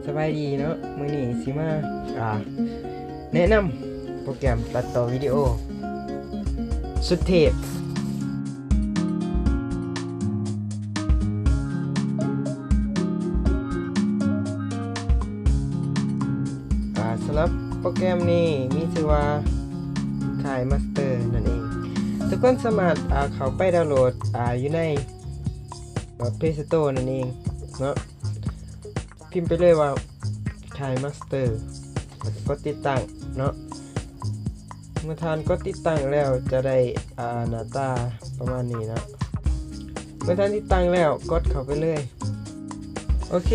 ສະບາຍດີເນາະ, ມື້ນີ້ຊິມາ ອ່າ ແນະນຳໂປຣແກຣມຕັດຕໍ່ວິດີໂອສຸດເທບ. ອ່າ ສຳລັບໂປຣແກຣມນີ້ມີຊື່ວ່າ KineMaster ນັ້ນເອງ. ທຸກຄົນສາມາດ ອ່າ ເຂົ້າໄປດາວໂຫຼດ ອ່າ ຢູ່ໃນ Play Store ນັ້ນເອງເນາະ. ພິມໄປເລີຍວ່າ KineMaster ແລ້ວກໍກົດຕິດຕັ້ງເນາະ. ເມື່ອທ່ານກົດຕິດຕັ້ງແລ້ວຈະໄດ້ ອ່າ ໜ້າຕາປະມານນີ້ເນາະ. ເມື່ອທ່ານຕິດຕັ້ງແລ້ວ ກົດເຂົ້າໄປເລີຍ. ໂອເຄ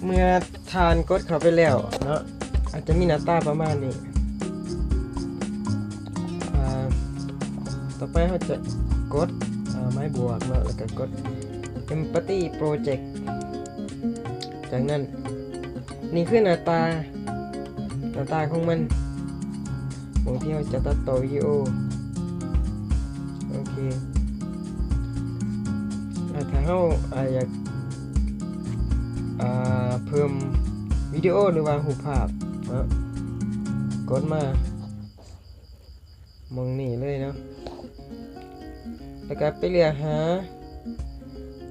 ເມື່ອທ່ານກົດເຂົ້າໄປແລ້ວເນາະ ອາດຈະມີໜ້າຕາປະມານນີ້. ອ່າ ຕໍ່ໄປເຮົາຈະກົດ ອ່າ ໄມ້ບວກເນາະ ແລ້ວກໍກົດ Empty Project. ຈາກນັ້ນ ນີ້ຄືໜ້າຕາ ໜ້າຕາຂອງມັນ ໝ່ອງທີ່ເຮົາຈະຕັດຕໍ່ວິດີໂອ. ໂອເຄ ອ່າ ຖ້າເຮົາ ອ່າ ຢາກ ອ່າ ເພີ່ມວິດີໂອ ຫຼືວ່າຮູບພາບເນາະ ກົດມາ ໝ່ອງນີ້ເລີຍເນາະ ແລ້ວກໍໄປເລືອກຫາ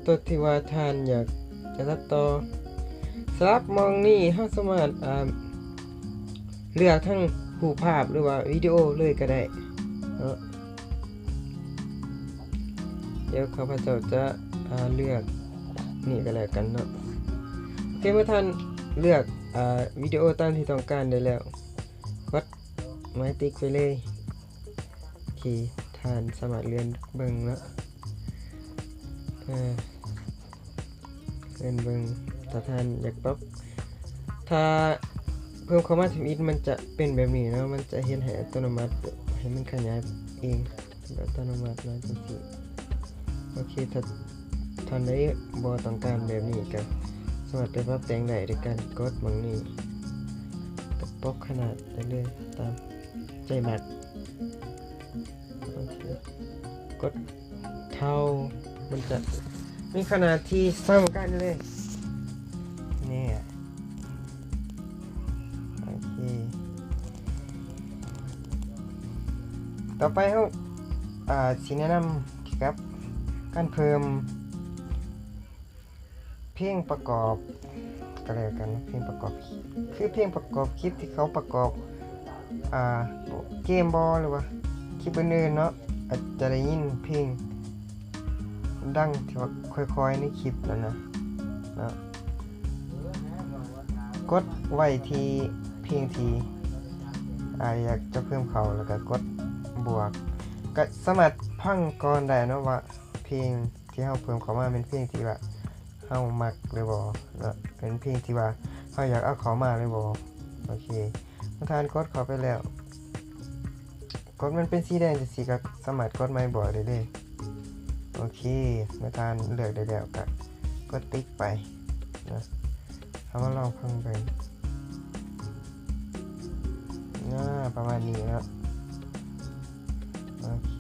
ຕົວທີ່ວ່າທ່ານຢາກຈະຕັດຕໍ່. ສຳລັບໝ່ອງນີ້ເຮົາສາມາດ ອ່າ ເລືອກທັງຮູບພາບ ຫຼືວ່າວິດີໂອເລີຍກໍໄດ້ເນາະ. ດຽວຂ້າພະເຈົ້າຈະ ອ່າ ເລືອກນີ້ກໍແລ້ວກັນເນາະ. ໂອເຄ ເມື່ອທ່ານເລືອກ ອ່າ ວິດີໂອຕາມທີ່ຕ້ອງການໄດ້ແລ້ວ ກົດໄມ້ຕິກໄປເລີຍ. ໂອເຄ ທ່ານສາມາດເລື່ອນເບິ່ງເນາະ ເອີ ເລື່ອນເບິ່ງ ຖ້າທ່ານຢາກປັບ ຖ້າເພີ່ມເຂົ້າມາທຳອິດ ມັນຈະເປັນແບບນີ້ເນາະ ມັນຈະເຮັດໃຫ້ອັດຕະໂນມັດ ໃຫ້ມັນຂະຫຍາຍເອງ ແບບອັດຕະໂນມັດເນາະ ຈັ່ງຊີ້. ໂອເຄ ຖ້າທ່ານໃດບໍ່ຕ້ອງການແບບນີ້ ກໍສາມາດໄປປັບແຕ່ງໄດ້ ໂດຍການກົດໝ່ອງນີ້ ປັບຂະໜາດໄດ້ເລີຍຕາມໃຈມັກ. ໂອເຄ ກົດເທົ່າ ມັນຈະມີຂະໜາດທີ່ສ່ຳກັນເລີຍ ນີ້. ໂອເຄ ຕໍ່ໄປເຮົາ ອ່າ ຊິແນະນຳກ່ຽວກັບການເພີ່ມ ເພງປະກອບກໍແລ້ວກັນເນາະ ເພງປະກອບ ຄືເພງປະກອບຄລິບທີ່ເຂົາປະກອບ ອ່າ ເກມບໍ ຫຼືວ່າຄລິບອື່ນໆເນາະ ອາດຈະໄດ້ຍິນເພງດັງທີ່ວ່າຄ່ອຍໆໃນຄລິບນັ້ນນະເນາະ. ກົດໄວ້ທີ່ເພງທີ່ ອ່າ ຢາກຈະເພີ່ມເຂົ້າ ແລ້ວກໍກົດບວກ ກໍສາມາດຟັງກ່ອນໄດ້ເນາະວ່າເພງ ທີ່ເຮົາເພີ່ມເຂົ້າມາແມ່ນເພງທີ່ວ່າເຮົາມັກຫຼືບໍ່ເນາະ ເປັນເພງທີ່ວ່າເຮົາຢາກເອົາເຂົ້າມາຫຼືບໍ່. ໂອເຄ ເມື່ອທ່ານກົດເຂົ້າໄປແລ້ວ ກົດມັນເປັນສີແດງຈັ່ງຊີ້ ກໍສາມາດກົດໄມ້ບວກໄດ້ເລີຍ. ໂອເຄ ເມື່ອທ່ານເລືອກໄດ້ແລ້ວ ກໍກົດຕິກໄປເນາະ. ເຮົາມາລອງຟັງເບິ່ງ ອາ ປະມານນີ້ເນາະ. ໂອເຄ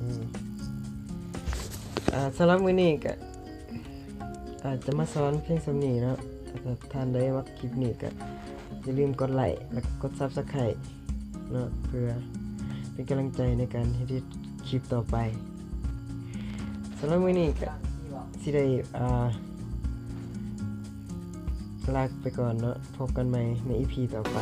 ອ່າ ສຳລັບມື້ນີ້ກໍອາດຈະມາສອນພຽງສ່ຳນີ້ເນາະ. ຖ້າທ່ານໃດມັກຄລິບນີ້ກໍຢ່າລືມກົດໄລ້ ແລະ ກົດ Subscribe ເນາະ ເພື່ອເປັນກຳລັງໃຈໃນການເຮັດຄລິບຕໍ່ໄປ. ສຳລັບມື້ນີ້ກໍຊິໄດ້ ອ່າ ລາໄປກ່ອນເນາະ. ພົບກັນໃໝ່ໃນ ອີ ພີ ຕໍ່ໄປ.